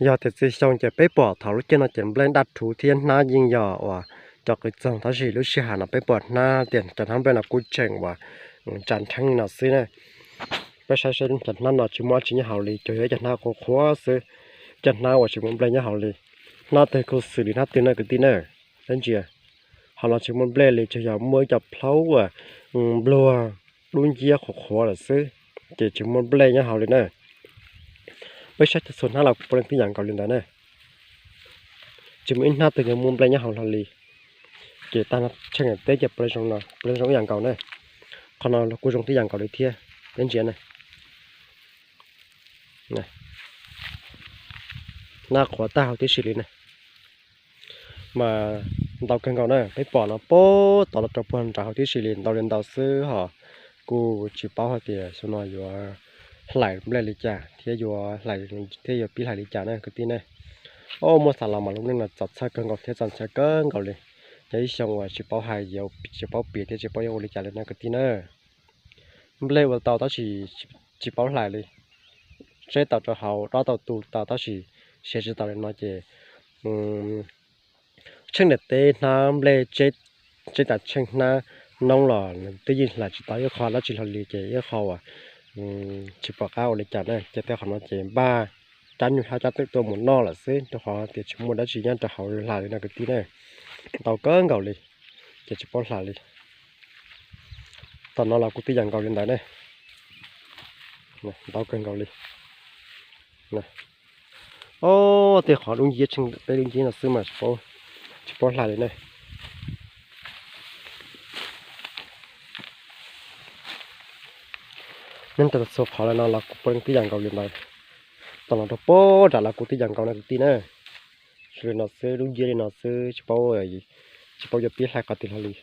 Yog tias txij xyoo ces peb pom thaum lub caij no ces nplej daj rhuv thiab hnab yeej yog uas cov qws txoog, tab sis lub sij hawm no peb pom hnab tias cov hnab nplej no kuj tseem uas tsa nrheeb li no xwb na. Peb saib saib cov hnab no tsis muaj dab tsi nyob hauv li, tsuas yog ib cov hnab qhuav qhuav xwb, cov hnab uas tsis muaj nplej nyob hauv li. Hnab twg kuj xws li hnab twg na kwv tij na, peb ntsia. Hauv no tsis muaj nplej li, tsuas yog muaj ib co plaub uas npluag dub nciab qhuav qhuav lawm xwb, ces tsis muaj nplej nyob hauv li na. Peb saib txhua hnab los puav leej tib yam nkaus li ntawd na. Tsis muaj ib hnab twg yog muaj nplej nyob hauv hlo li. Ces tag tsheej teb ces puav leej zoo no, puav leej zoo ib yam nkaus na. Qhov no los kuj zoo tib yam nkaus li thiab, peb ntsia na. Hnab qhuav tag huv tib si li na. Mas ntau kawg nkaus na, peb pom no puag tod los rau puag nram huv tib si li, ntau li ntau xwb hos kuj tsis paub hais tias xyoo no yuav hlais nplej li cas thiab yuav hlais thiab yuav pib hlais li cas na kwv tij na. Os, muab xav los mas lub neej no txaus txhawj kawg nkaus thiab txaus ntshai kawg nkaus li. Yog ib xyoo uas tsis paub hais, tsis paub piav thiab tsis paub yuav ua li cas li na kwv tij na. Nplej ua tau tab sis tsis paub hlais li. Tseb tau rau hauv, dob tau tu tau tab sis siav tsis tau li no ces tsheej niam teb hnab nplej, tseb tas tsheej hnab noob los nws twb yeej hlais tsis tau ib qho dab tsi hlo li ces ib qho uas tsis pom qab ua li cas na. Ces tej qhov no ces npaj cab nyuj hlab cab twm tuaj mus noj lawm xwb, rau qhov tias tsis muaj dab tsi nyob rau hauv hlais li no kwv tij na. Ntau kawg nkaus li, ces tsis paub hlais li. Tom no los kuj tib yam nkaus li ntawd ne. Ntau kawg nkaus li. Ob, tej qhov dub nciab, tsheej peb dub nciab no xwb mas tsis paub hlais li ne. Nyob rau txhua qhov li no los kuj puav leej tib yam nkaus li ntawd. Tom no rau puag nram los kuj tib yam nkaus no kwv tij na. Zoo li no xwb, dub nciab li no xwb, tsis paub, tsis paub yuav pib hlais qhov twg hlo li.